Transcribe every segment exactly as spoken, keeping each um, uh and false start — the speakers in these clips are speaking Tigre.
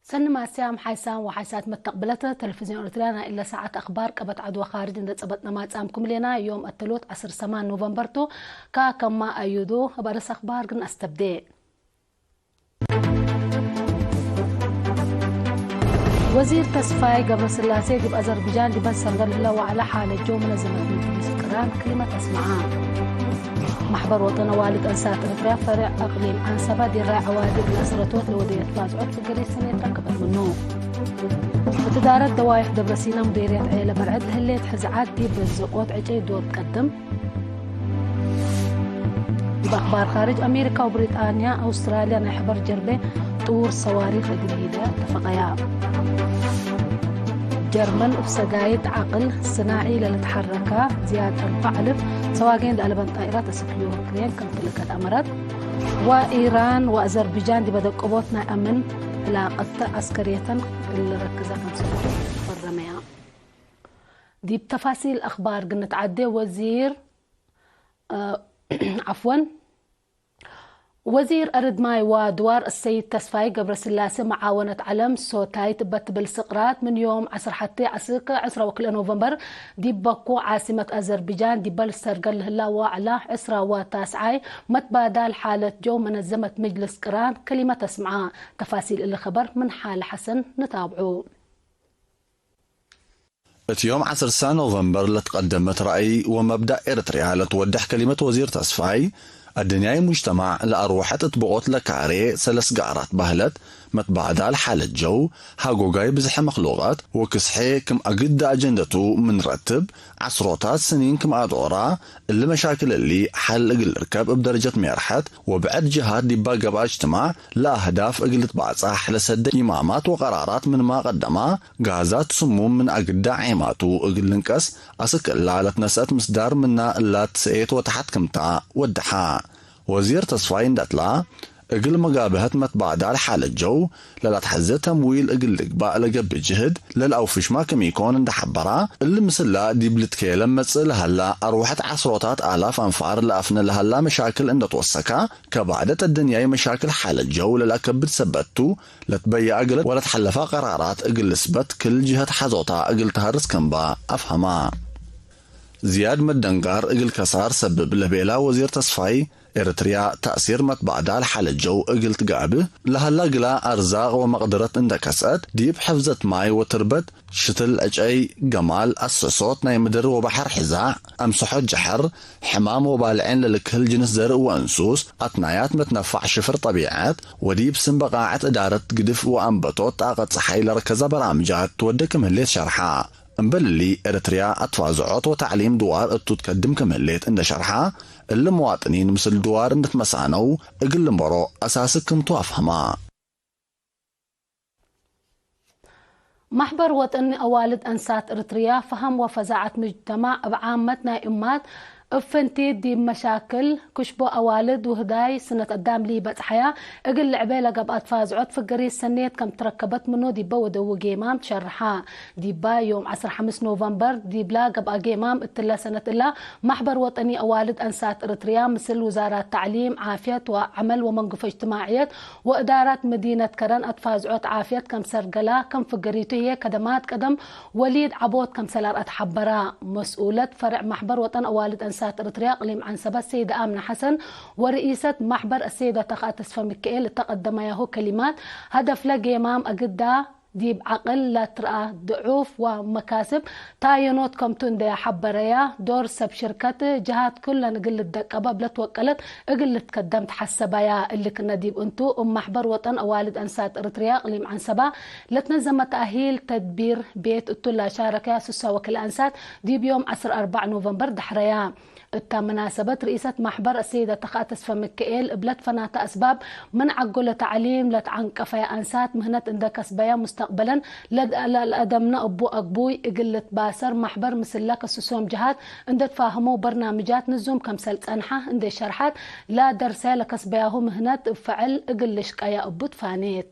ሰኒ ማስያም ሓይሳም ወሓይሳት መተቅብለት ተለፍዝዮን ኤረትርያ ናይ እለ ሳዐት አክባር ቀበት ዐድ ወካርጅ እንዴ ጸበጥነ ማጽአምኩም ህሌና። ዮም አተሎት ዐስር ሰማን ኖቨምበር ቱ። ካከማ አዩዱ እብ አርእስ አክባር ግን አስተብዴ። ወዚር ተስፋይ ገብረስላሴ ዲብ አዘርቢጃን ዲበ ሰርገል ህለ ወዐለ ሓለት ጀው መነዘመት ምጅልስ ቅራን ክሊመት አስመዐ። ማሕበር ወጠን አዋልድ አንሳት ኤረትርያ ፈሬዕ አቅሊም ዐንሰበ ዲራይ ዐዋዲ እግል አስረቶት ለወደየት ባጽዖት ፍግሪት ሰኔት ረክበት ምኑ። እት እዳረት ደዋይሕ ደብረሲና ሙዴርየት ዔለ በርዕድ ለህሌት ሕዝዓት ዲብ ዘቆት ዕጨይ ዶር ትቀድም። ዲብ አክባር ካርጅ፣ አሜሪካ ወብሪጣንያ፣ አውስትራልያ ናይ ሕበር ጀርቤ ጥውር ሰዋሪክ እግል ሂደ ተፈቀያ። ጀርመን እብ ሰጋይት ዐቅል ስናዒ ለልትሐረካ ዝያድ አርበዕ አልፍ ሰዋጌን ለአለበን ጣኢራት አስክ ዩክሬን ክም ትልቀት አመረት። ወኢራን ወአዘርቢጃን ዲበ ደቀቦት ናይ አምን ዕላቀት ዐስከርየተን እግል ልረክዘ ክምሰል ፈረመያ። ዲብ ተፋሲል አክባር ግንትዓዴ። ወዚር፣ ዐፍወን፣ ወዚር አርድ ማይ ወአድዋር አሰይድ ተስፋይ ገብረስላሴ መዓወነት ዐለም ሶታይት እበ ትብል ስቅራት ምን ዮም ዐስር ሐቴ አስክ ዐስራ ወክልኤ ኖቨምበር ዲብ በኩ ዓሲመት አዘርቢጃን ዲበ ልሰርገል ለህላ ወዐላ ዐስራ ወታስዓይ መትባዳል ሓለት ጀው መነዘመት ምጅልስ ቅራን ክሊመት አስምዐ። ተፋሲል እሊ ከበር ምን ሓለ ሐሰን ንታብዑ። እት ዮም ዐሰርሰ ኖቨምበር ለትቀደመት ረአይ ወመብዳእ ኤረትርያ ለትወደሕ ከሊመት ወዚር ተስፋይ፣ አድንያይ ሙጅተማዕ ለአርወሐት እት ብቆት ለካሬ ሰለስ ጋራት ባህለት፣ መትባዕዳል ሓለት ጀው፣ ሀጎጋይ ብዝሐ መክሉቀት ወክስሐ ክም አግደ አጀንደቱ ምን ረትብ፣ ዐስሮታት ስኒን ክም አድወራ፣ እሊ መሻክል እሊ ሐል እግል ልርከብ እብ ደረጀት ሜርሐት ወብዕድ ጀሃት ዲባ ገብአ እጅትማዕ ለአህዳፍ እግል ልትባጻሕ ለሰደ ኢማማት ወቀራራት ምንማ ቀደማ፣ ጋዛት ስሙም ምን አግዳ ዔማቱ እግል ልንቀስ አስክ እላ ለትነስአት ምስዳር ምና እላ ትሰኤት ወተሐት ክምታ ወደሐ። ወዚር ተስፋይ እንደትላ፣ እግል መጋብሀት መትባዕዳል ሓለት ጀው ለላትሐዜ ተምዊል እግል ልግባእ ለገብእ ጅህድ ለልአውፍሽማ ክም ኢኮን እንደ ሐበራ፣ እሊ ምስላ ዲብ ልትኬለም መጽእ ለሀላ አርወሐት ዐስሮታት አላፍ አንፋር ለአፍነ ለሀላ መሻክል እንደ ትወሰካ፣ ከባዕደት አደንያይ መሻክል ሓለት ጀው ለልአከብድ ሰበት ቱ፣ ለትበየአ እግል ወለትሐለፋ ቀራራት እግል ልስበት ክል ጅሀት ሐዞታ እግል ተሀርስ ክምባ አፍሀማ። ዝያድ መደንጋር እግል ከሳር ሰብብ ለቤላ ወዚር ተስፋይ፣ ኤረትርያ ተእሲር መትባዕዳል ሓለት ጀው እግል ትጋብእ ለሀላ ግላ አርዛቅ ወመቅደረት እንደ ከስአት፣ ዲብ ሕፍዘት ማይ ወትርበት፣ ሽትል ዕጨይ፣ ገማል፣ አሰሶት ናይ ምድር ወበሐር ሕዛዕ፣ አምሰሖት ጀሐር፣ ሕማም ወባልዔን ለልክህል ጅንስ ዘርእ ወእንሱስ፣ አትናያት መትነፋዕ ሽፍር ጠቢዐት፣ ወዲብ ስም በቃዐት እዳረት ግድፍ ወአንበቶት ጣቀት ጸሓይ ለረከዛ በራምጃት ትወዴ ክም ህሌት ሸርሐ። እምበል እሊ፣ ኤረትርያ አትፋዝዖት ወተዕሊም ድዋር እቱ ትከድም ክም ህሌት እንደ ሸርሐ፣ እሊ መዋጥኒን ምስል ድዋር እንድትመሳነው እግል ልንበሮ አሳሲ ክምቱ አፍሀማ። ማሕበር ወጠኒ አዋልድ አንሳት እርትርያ፣ ፈሀም ወፈዛዐት ምጅተማዕ እብ ዓመት ናይ እማት እብ ፍንቲት ዲብ መሻክል ክሽቦ አዋልድ ውህዳይ ስነት አዳም ሊበጽሐያ እግል ልዕቤ ለገብአት ፋዝዖት ፍግሪት ሰኔት ከም ትረከበት ምኑ ዲበ ወደዉ ጌማም ትሸርሐ። ዲባ ዮም ዐስር ሐምስ ኖቨምበር ዲብላ ገብአ ጌማም እትለ ሰነት እላ፣ ማሕበር ወጠኒ አዋልድ አንሳት እርትርያ ምስል ውዛራት ተዕሊም፣ ዓፍየት ወዐመል ወመንግፎ እጅትማዕየት ወእዳራት መዲነት ከረን አትፋዝዖት ዓፍየት ከም ሰርገላ፣ ከም ፍገሪቱ ህዬ ከደማት ቀደም ወሊድ ዐቦት ከምሰል አርአት ሐበራ። መስኡለት ፈርዕ ማሕበር ወጠን አዋልድ አንሳት እርትርያ እቅሊም ዐንሰበት ሰይደ አምነ ሐሰን ወርኢሰት ማሕበር አሰይደ ተኽአ ተስፈ ሚካኤል እተ ቀደመያሁ ከሊማት፣ ሀደፍለ ጌማም አግዳ ዲብ ዐቅል ለትርአ ድዑፍ ወመካስብ ታየኖት ከምቱ እንዴ ሐበረያ፣ ዶር ሰብ ሽርከት ጀሃት ኩለን እግል ልትደቀበ እብ ለትወቀለት እግል ልትከደም ተሐሰበያ። እሊ ክነ ዲብ እንቱ፣ እብ ማሕበር ወጠን አዋልድ አንሳት እርትርያ እቅሊም ዐንሰባ ለትነዘመ ተእሂል ተድቢር ቤት እቱ ለሻረከያ ሱሳ ወክልኤ አንሳት ዲብ ዮም ዐስር አርበዕ ኖቨምበር ደሐረያ። እታ መናሰበት ርኢሰት ማሕበር አሰይደ ተኽአ ተስፈ ሚካኤል እብ ለትፈናተ አስባብ፣ ምን ዐጎለ ተዕሊም ለትዐንቀፈየ አንሳት ምህነት እንደ ከስበያ ሙስተቅበለን ለአደምነ እቡ አግቡይ እግል ልትባሰር ማሕበር ምስለ ከስሶም ጀሃት እንደ ትፋህመው በርናምጃት ንዙም ከምሰል ጸንሐ እንደ ሸርሐት፣ ለደርሰ ለከስበያሁ ምህነት እብ ፈዕል እግል ልሽቀየ እቡ ትፋኔት።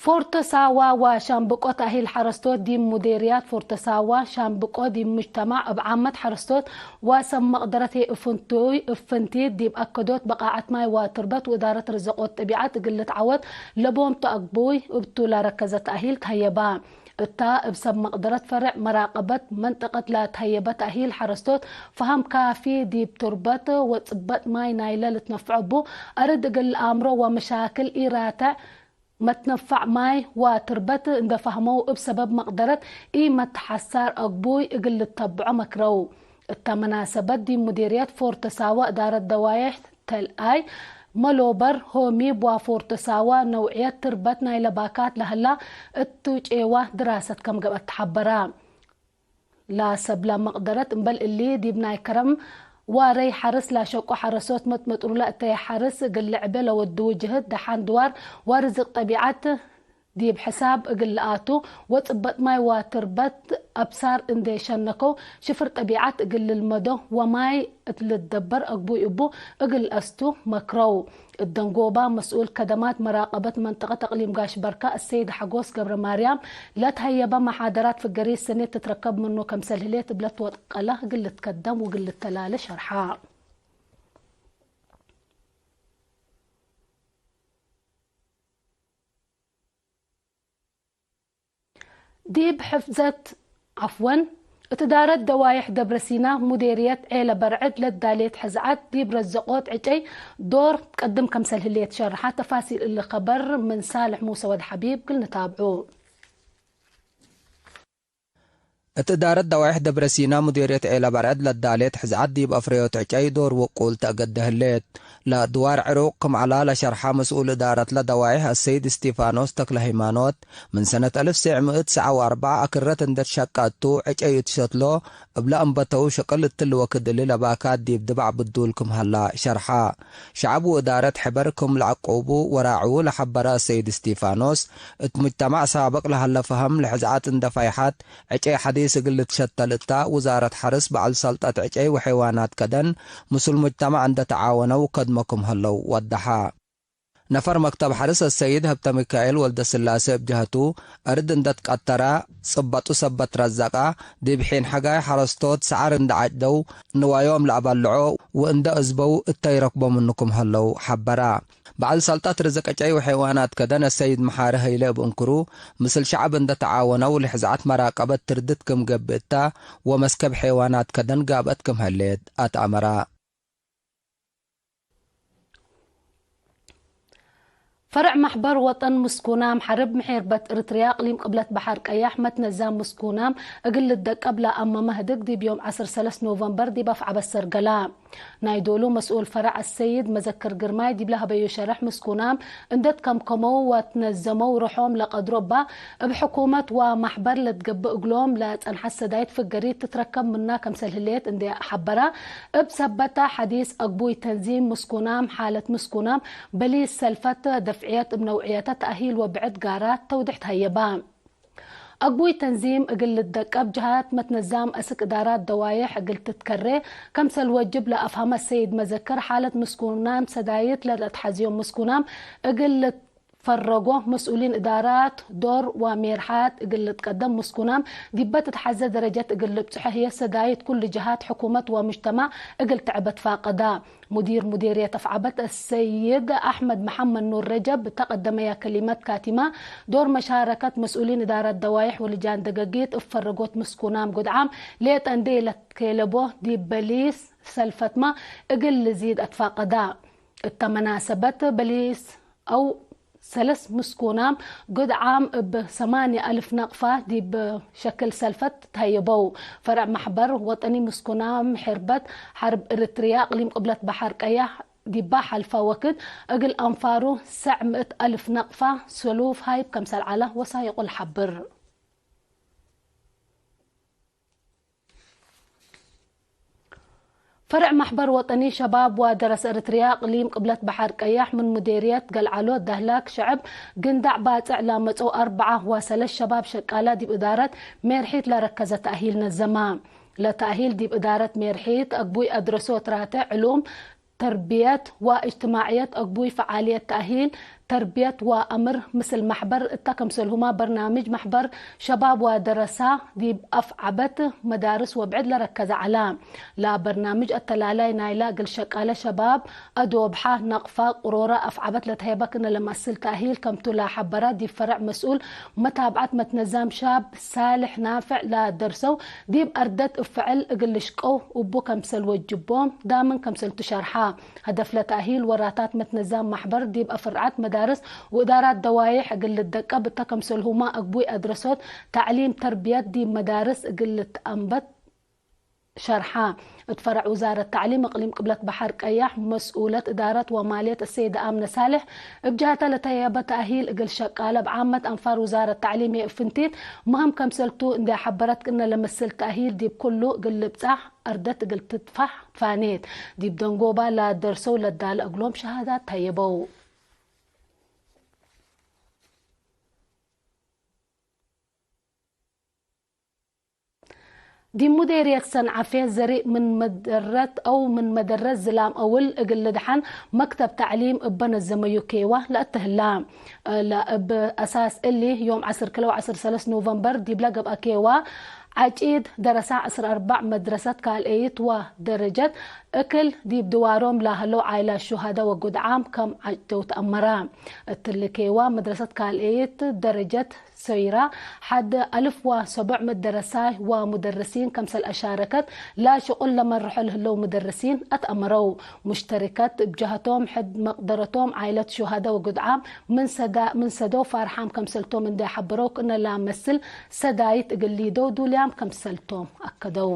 ፎርቶ ሳዋ ወሻምብቆ ተእሂል ሐረስቶት ዲብ ሙዴርያት ፎርቶ ሳዋ ሻምብቆ ዲብ ሙጅተማዕ እብ ዓመት ሐረስቶት ወሰብ መቅደረት ህይ እፍንቱይ እፍንቲት ዲብ አከዶት በቃዐት ማይ ወትርበት ወእዳረት ርዘቆት ጠቢዐት እግል ልትዓወት ለቦም ቱ አግቡይ እብቱ ለረከዘ ተእሂል ተህየባ። እታ እብ ሰብ መቅደረት ፈርዕ መራቀበት መንጠቀት ለተህየበ ተእሂል ሐረስቶት ፈሀም ካፊ ዲብ ቱርበት ወጽበጥ ማይ ናይለ ልትነፍዖ እቡ አርድ እግል ለአምሮ ወመሻክል ኢራተዕ መትነፋዕ ማይ ወትርበት እንዴ ፈህመው፣ እብ ሰበብ መቅደረት ኢመትሐሳር አግቡይ እግል ልተብዖ መክረው። እተ መናሰበት ዲብ ሙዴርየት ፎርቶ ሳዋ እዳረት ደዋይሕ ተልአይ፣ መሎበር፣ ሆሚብ ወፎርቶ ሳዋ ነውዕየት ትርበት ናይለ ባካት ለህላ እቱ ጬዋ ድራሰት ከም ገብአት ተሐበረ። ለሰብለ መቅደረት እምበል እሊ፣ ዲብ ናይ ከረም ዋረይ ሐርስ ለሸቁ ሐረሶት መጥመጥሩለ እተየ ሐርስ እግል ልዕቤ ለወድዉ ጅህድ ደሓን ድዋር ወርዝቅ ጠቢዐት ዲብ ሕሳብ እግል ለአቱ ወጽበጥ ማይ ወትርበት አብሳር እንዴ ሸነከው ሽፍር ጠቢዐት እግል ልልመዶ ወማይ እት ልትደበር አግቡይ እቡ እግል አስቱ መክረው። እት ደንጎባ መስኡል ከደማት መራቀበት መንጠቀት አቅሊም ጋሽ በርካ አሰይድ ሐጎስ ገብረማርያም ለትሀየበ መሓደራት ፍገሪት ሰኔት ትትረከብ ምኑ ከምሰል ህሌት እብ ለትወቀለ እግል ልትከደም ወእግል ልተላለ ሸርሐ። ዲብ ሕፍዘት፣ ዐፍወን፣ እት እዳረት ደዋይሕ ደብረሲና ሙዴርየት ዔለ በርዕድ ለዳሌት ሕዝዓት ዲብ ረዘቆት ዕጨይ ዶር ትቀድም ከምሰል ህሌት ሸርሐ። ተፋሲል እሊ ከበር ምን ሳልሕ ሙሰ ወድ ሐቢብ እግል ንታብዑ። እት እዳረት ደዋይሕ ደብረሲና ሙዴርየት ዔለ በርዕድ ለዳሌት ሕዝዓት ዲብ አፍረዮት ዕጨይ ዶር ውቁል ተአገደ ህሌት። ለድዋር ዕሩቅ ክም ዐላ ለሸርሐ መስኡል እዳረትለ ደዋይሕ አሰይድ እስቲፋኖስ ተክለሃይማኖት፣ ምን ሰነት አልፍ ሴዕ ምእት ሰዓ ወአርበዕ አክረት እንዴ ትሸቀ እቱ፣ ዕጨይ እት ሸትሎ እብለ አንበተው ሸቅል እትሊ ወክድ እሊ ለባካት ዲብ ድባዕ ብዱል ክም ሀላ ሸርሐ። ሸዐብ ወእዳረት ሕበር ክም ለዐቁቡ ወራዕዉ ለሐበረ አሰይድ እስቲፋኖስ፣ እት ሙጅተማዕ ሳብቅ ለሀለ ፈሀም ለሕዝዓት እንዴ ፋይሐት፣ ዕጨይ ሐዲስ እግል ልትሸተል እታ፣ ውዛረት ሐርስ በዐል ሰልጠት ዕጨይ ወሐይዋናት ከደን፣ ምስል ሙጅተማዕ እንዴ ተዓወነው ከድሞ ክም ህለው ወደሐ። ነፈር መክተብ ሐርስ አሰይድ ሀብተሚካኤል ወልደስላሴ እብ ጀሀቱ፣ አርድ እንዴ ትቀተረ፣ ጽበጡ ሰበት ረዘቀ፣ ዲብ ሒን ሐጋይ ሐረስቶት ሰዐር እንዴ ዐጭደው፣ ንዋዮም ለአበልዖ ወእንዴ አዝበው እተ ኢረክቦ ምኑ ክም ህለው ሐበረ። በዐል ሰልጠት ርዝቅ ዕጨይ ወሐይዋናት ከደን አሰይድ መሓሪ ሀይለ እብ እንክሩ፣ ምስል ሸዐብ እንዴ ተዓወነው ለሕዝዓት መራቀበት ትርድት ክም ገብእ እተ ወመስከብ ሐይዋናት ከደን ጋብአት ክም ህሌት አትአመረ። ፈርዕ መሕበር ወጠን ምስኩናም ሐርብ ምሔርበት እርትርያ እቅሊም ቅብለት በሐር ቀያሕ መትነዛም ምስኩናም እግል ልደቀብ ለአመመ ህድግ ዲብ ዮም ዐስር ሰለስ ኖቨምበር ዲብ አፍዐበት ሰርገላ። ናይ ዶሉ መስኡል ፈረዕ አሰይድ መዘክር ግርማይ ዲብ ለሀበዩ ሸረሕ፣ ምስኩናም እንዴ ትከምከመው ወትነዘመው ርሖም ለቀድሮ እባ እብ ሕኩመት ወመሕበር ለትገብእ እግሎም ለጸንሐት ሰዳይት ፍገሪት ትትረከብ ምና ከምሰል ህሌት እንዴ ሐበረ፣ እብ ሰበተ ሐዲስ አግቡይ ተንዚም ምስኩናም፣ ሓለት ምስኩናም፣ በሊስ ሰልፈት፣ ደፍዕየት እብ ነውዕየተ፣ ተእሂል ወብዕድ ጋራት ተውድሕ ተሀየባ። አግቡይ ተንዚም እግል ልትደቀብ ጀሃት መትነዛም አስክ እዳራት ደዋዬሕ እግል ትትከሬ ከምሰል ወጅብ ለአፍሀመ ሰይድ መዘክር፣ ሓለት ምስኩናም ሰዳይት ለለአትሐዝዮም ምስኩናም እግል ልትፈረጎ መስኡሊን እዳራት ዶር ወሜርሓት እግል ልትቀደም ምስኩናም ዲበ ትትሐዘ ደረጀት እግል ልብጽሖ ህዬ ሰዳይት ኩሉ ጀሃት ሕኩመት ወሙጅተማዕ እግል ትዕበ ትፋቀዳ። ሙዲር ሙዴርየት አፍዐበት አሰይድ አሕመድ መሐመድ ኑር ረጀብ እተ ቀደመያ ከሊመት ካቲመ፣ ዶር መሻረከት መስኡሊን እዳረት ደዋይሕ ወልጃን ደገጊት እብ ፈረጎት ምስኩናም ጉድዓም ሌጠ እንዴ ኢለትኬለቦ ዲብ በሊስ ሰልፈትመ እግል ልዚድ አትፋቀዳ። እተ መናሰበት በሊስ አው ሰለስ ምስኩናም ግድዓም እብ ሰማንያ አልፍ ነቅፋ ዲብ ሸክል ሰልፈት ተሀየበው። ፈርዕ መሕበር ወጠኒ ምስኩናም ሕርበት ሐርብ እርትርያ እቅሊም ቅብለት በሐር ቀያሕ ዲባ ሐልፈ ወክድ እግል አንፋሩ ሰዕ ምእት አልፍ ነቅፋ ሰሉፍ ሀይብ ከምሰል ዐለ ወሳይቁ ለሐብር። ፈርዕ መሕበር ወጠኒ ሸባብ ወደረሰ እርትርያ እቅሊም ቅብለት በሐር ቀያሕ ምን ሙዴርየት ገልዐሎ ደህላክ ሸዐብ ግንዳዕ ባጽዕ ለመጽኡ አርበዓ ወሰለስ ሸባብ ሸቃላ ዲብ እዳረት ሜርሒት ለረከዘ ተእሂል ነዘማ። ለተእሂል ዲብ እዳረት ሜርሒት አግቡይ አድረሶት ራተ ዕሉም፣ ተርብየት ወእጅትማዕየት አግቡይ ፈዓልየት ተእሂል ተርብየት ወአምር ምስል መሕበር እተ፣ ከምሰልሁመ በርናምጅ መሕበር ሸባብ ወደረሳ ዲብ አፍዐበት መዳርስ ወብዕድ ለረከዘ ዐለ። ለበርናምጅ አተላላይ ናይለ እግል ሸቃለ ሸባብ አዶብሐ፣ ነቅፈ፣ ቅሮረ፣ አፍዐበት ለተሀይበ ክእነ ለመስል ተእሂል ከምቱ ለሐበረ ዲብ ፈርዕ መስኡል መታብዐት መትነዛም ሻብ ሳልሕ ናፍዕ ለደርሰው ዲብ አርደት እብ ፍዕል እግል ልሽቀው እቡ ከምሰል ወጅቦም ዳምን ከምሰልቱ ሸርሐ። ሀደፍ ለተእሂል ወራታት መትነዛም መሕበር ዲብ አፍርዓት መዳርስ ወእዳራት ደዋዬሕ እግል ልደቀብ እተ፣ ከምሰልሁመ አግቡይ አድረሶት ተዕሊም ተርብየት ዲብ መዳርስ እግል ልትአንበት ሸርሐ። እት ፈረዕ ውዛረት ተዕሊም እቅሊም ቅብለት በሐር ቀያሕ መስኡለት እዳረት ወማልየት እሰይደ አምነ ሳልሕ እብ ጀሀተ ለተህየበ ተእሂል እግል ሸቃለ እብ ዓመት አንፋር ውዛረት ተዕሊም ህዬ እብ ፍንቲት ምህም ከምሰልቱ እንዴ ሐበረት፣ ክእነ ለመስል ተእሂል ዲብ ኩሉ እግል ልብጻሕ አርደት እግል ትትፋሕ ትፋኔት። ዲብ ደንጎባ ለደርሰው ለዳለ እግሎም ሸሃዳት ተህየበው። ዲብ ሙዴርየት ሰንዓፌ ዘሪእ ምን መደረት አው ምን መደረት ዝላም አውል እግል ልድሐን መክተብ ተዕሊም እበ ነዘመዩ ኬዋ ለአተህላ። ለእብ አሳስ እሊ፣ ዮም ዐስር ክለ ወዐስር ሰለስ ኖቨምበር ዲብለ ገብአ ኬዋ ዐጪድ ደረሳ ዐስር አርበዕ መድረሰት ካልአይት ወደረጀት እክል ዲብ ድዋሮም ለሀለው ዓይላት ሹሀደ ወጉድዓም ከም ዐጭደው ተአመረ። እትሊ ኬዋ መድረሰት ካልአይት ደረጀት ሰይራ ሐድ አልፍ ወሰቡዕ ምእት ደረሳይ ወሙደርሲን ከምሰል አሻረከት፣ ለሽቁል ለመርሖ ለህለው ሙደርሲን አትአመረው። ሙሽተሪከት እብ ጀሀቶም፣ ሕድ መቅደረቶም ዓይለት ሹሀደ ወጉድዓም ምን ሰዳ-፣ ምን ሰዶ ፋርሓም ከምሰልቶም እንዴ ሐበረው፣ ክእነ ለመስል ሰዳይት እግል ሊደው ዱልያም ከምሰልቶም አከደው።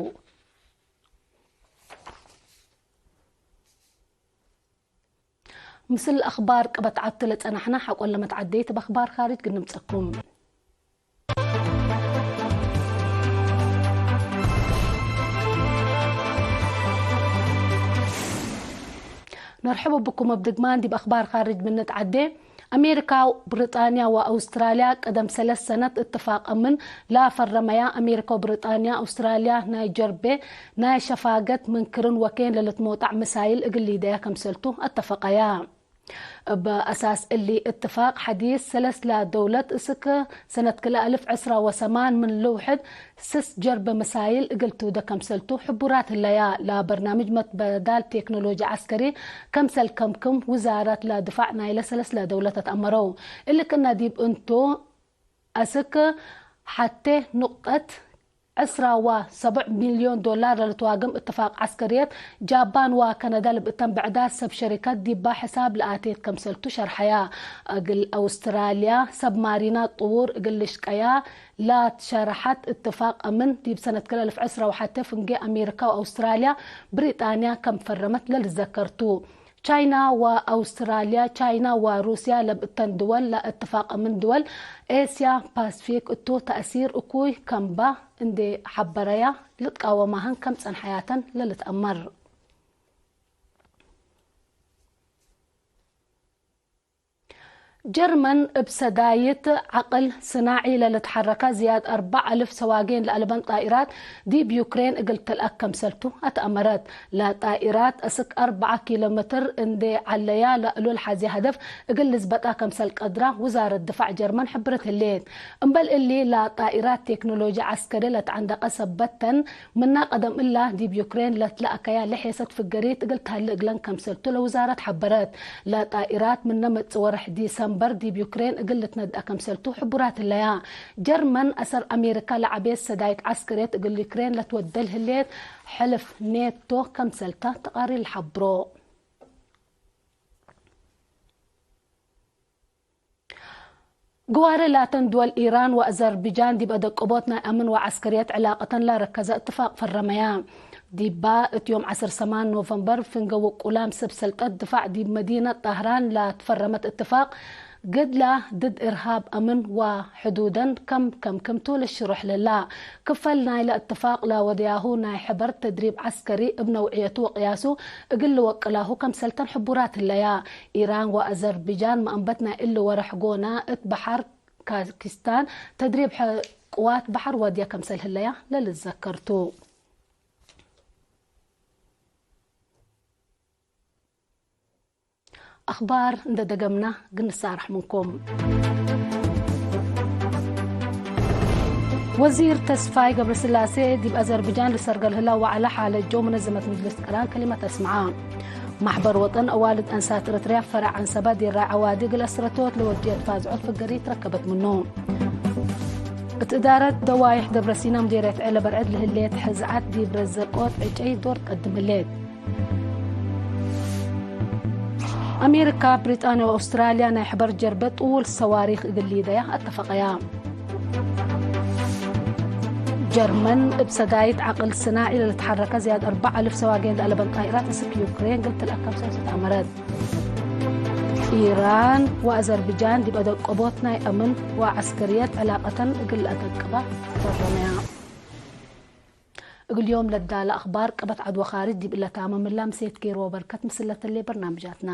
ምስል አኽባር ቀበት ዐብቲ ለጸናሕነ፣ ሐቆለ መትዓደይት እብ አኽባር ካርጅ ግንምጸኩም። ነርሕቡ ብኩም እብ ድግማን ዲብ አኽባር ካርጅ ምን ንትዓዴ። አሜሪካ፣ ብሪጣንያ ወአውስትራልያ ቀደም ሰለስ ሰነት እትፋቅ አምን ለፈረመያ። አሜሪካ ወብሪጣንያ፣ አውስትራልያ ናይ ጀርቤ ናይ ሸፋገት ምን ክርን ወኬን ለልትሞጣዕ ምሳይል እግል ሊደያ ከምሰልቱ አተፈቀያ። እብ አሳስ እሊ እትፋቅ ሐዲስ፣ ሰለስ ለደውለት እስክ ሰነት ክልኤ አልፍ ዕስራ ወሰማን ምን ልውሕድ ስስ ጀርበ መሳይል እግል ትውደ ከምሰልቱ ሕቡራት ህለያ። ለበርናምጅ መትበዳል ቴክኖሎጂ ዐስከሪ ከምሰል ከምክም ውዛረት ለድፋዕ ናይለ ሰለስ ለደውለተት አመረው። እሊ ክእነ ዲብ እንቱ አስክ ሐቴ ኑቅጠት ዕስራ ወሰቡዕ ሚልዮን ዶላር ለልትዋግም እትፋቅ ዐስከርየት ጃባን ወከነዳ ልብእተን ብዕዳት ሰብ ሸሪከት ዲባ ሕሳብ ለአቴት ከምሰልቱ ሸርሐያ። እግል አውስትራልያ ሰብማሪናት ጥዉር እግል ልሽቀያ ላትሸረሐት እትፋቅ አምን ዲብ ሰነት ክልኤ አልፍ ዕስራ ወሐቴ ፍንጌ አሜሪካ ወአውስትራልያ ብሪጣንያ ከም ፈረመት ለልትዘከር ቱ። ቻይና ወአውስትራልያ፣ ቻይና ወሩስያ ለብእተን ድወል ለእትፋቅ ምን ድወል ኤስያ ፓስፊክ እቱ ተእሲር እኩይ ከምባ እንዴ ሐበረያ፣ ልትቃወማህን ከም ጸንሐያተን ለልትአመር። ጀርመን እብ ሰዳይት ዐቅል ስናዒ ለልትሐረካ ዝያድ አርበዕ አልፍ ሰዋጌን ለአልበን ጣኢራት ዲብ ዩክሬን እግል ትልአክ ከምሰልቱ አትአመረት። ለጣኢራት እስክ አርበዓ ኪሎ ሜትር እንዴ ዐለያ ለእሉል ሐዜ ሀደፍ እግል ልዝበጣ ከምሰል ቀድራ ውዛረት ድፋዕ ጀርመን ሕብርት ህሌት። እምበል እሊ ለጣኢራት ቴክኖሎጂ ዐስከሪ ለተዐንደቀ ሰበተን፣ ምና ቀደም እላ ዲብ ዩክሬን ለትለአከያ ለሔሰት ፍገሪት እግል ተሀሌ እግለን ከምሰልቱ ለውዛረት ሐበረት። ለጣኢራት ምነ መጽእ ወርሕ ዲሰምበር ዲብ ዩክሬን እግል ልትነድአ ከምሰልቱ ሕቡራት ህለያ። ጀርመን አሰር አሜሪካ ለዐቤት ሰዳይት ዐስከርየት እግል ዩክሬን ለትወደል ህሌት፣ ሕልፍ ኔቶ ከምሰልታ ተቃሪር ለሐብሮ። ግዋሬ ላተን ድወል ኢራን ወአዘርቢጃን ዲብ አደቅቦት ናይ አምን ወዐስከርየት ዕላቀተን ላረከዘ እትፋቅ ፈረመያ። ዲባ እት ዮም ዐስር ሰማን ኖቨምበር ፍንገ ውቁላም ሰብ ሰልጠት ድፋዕ ዲብ መዲነት ጣህራን ላትፈረመት እትፋቅ፣ ግድላ ድድ እርሃብ አምን ወሕዱደን ከም ከምክምቱ ልሽሩሕ ለላ። ክፈል ናይለ እትፋቅ ለወደያሁ ናይ ሕበር ተድሪብ ዐስከሪ እብ ነውዕየቱ ወቅያሱ እግል ልወቅላሁ ከምሰልተን ሕቡራት ህለያ። ኢራን ወአዘርቢጃን መአንበት ናይ እሊ ወርሕ ጎና እት በሐር ካዛኪስታን ተድሪብ ሐ-፣ ቅዋት በሐር ወድየ ከምሰል ህለያ ለልትዘከር ቱ። አኽባር እንደ ደገምና ግንሳርሕ ምንኩም። ወዚር ተስፋይ ገብረስላሴ ዲብ አዘርብጃን ልሰርገል ህላ ወዐለ ሓለት ጀው መነዘመት ምጅልስ ቅራን ከሊመት አስምዐ። ማሕበር ወጠን አዋልድ አንሳት ኤረትርያ ፈረዕ ዐንሰበ ዲራይ ዐዋዲ እግል አስረቶት ለወድየ ተፋዝዖት ፍገሪት ረከበት ምኑ። እት እዳረት ደዋይሕ ደብረሲና ሙዴርየት ዔለ በርዕድ ለህሌት ሕዝዓት ዲብ ረዘቆት ዕጨይ ዶር ትቀድም ህሌት። አሜሪካ፣ ብሪጣንያ ወአውስትራልያ ናይ ሕበር ጀርበ ጥዉል ሰዋሪክ እግል ሊደያ አተፈቀያ። ጀርመን እብ ሰዳይት ዐቅል ስናዒ ለልትሐረከ ዝያድ አርበዕ አልፍ ሰዋጌን ለአለበን ጣይራት እስክ ዩክሬን እግል ትልአከብ ሰልሰት አመረት። ኢራን ወአዘርብጃን ዲብ አደቀቦት ናይ አምን ወዐስከርየት ዕላቀተን እግል ለአደቅባ ተረመያ። እግል ዮም ለዳለ አኽባር ቀበት ዐድ ወካርጅ ዲብ እለ ታምም እላ፣ ምሴት ጌሮ ወበርከት ምስል ለተሌ በርናምጃትና።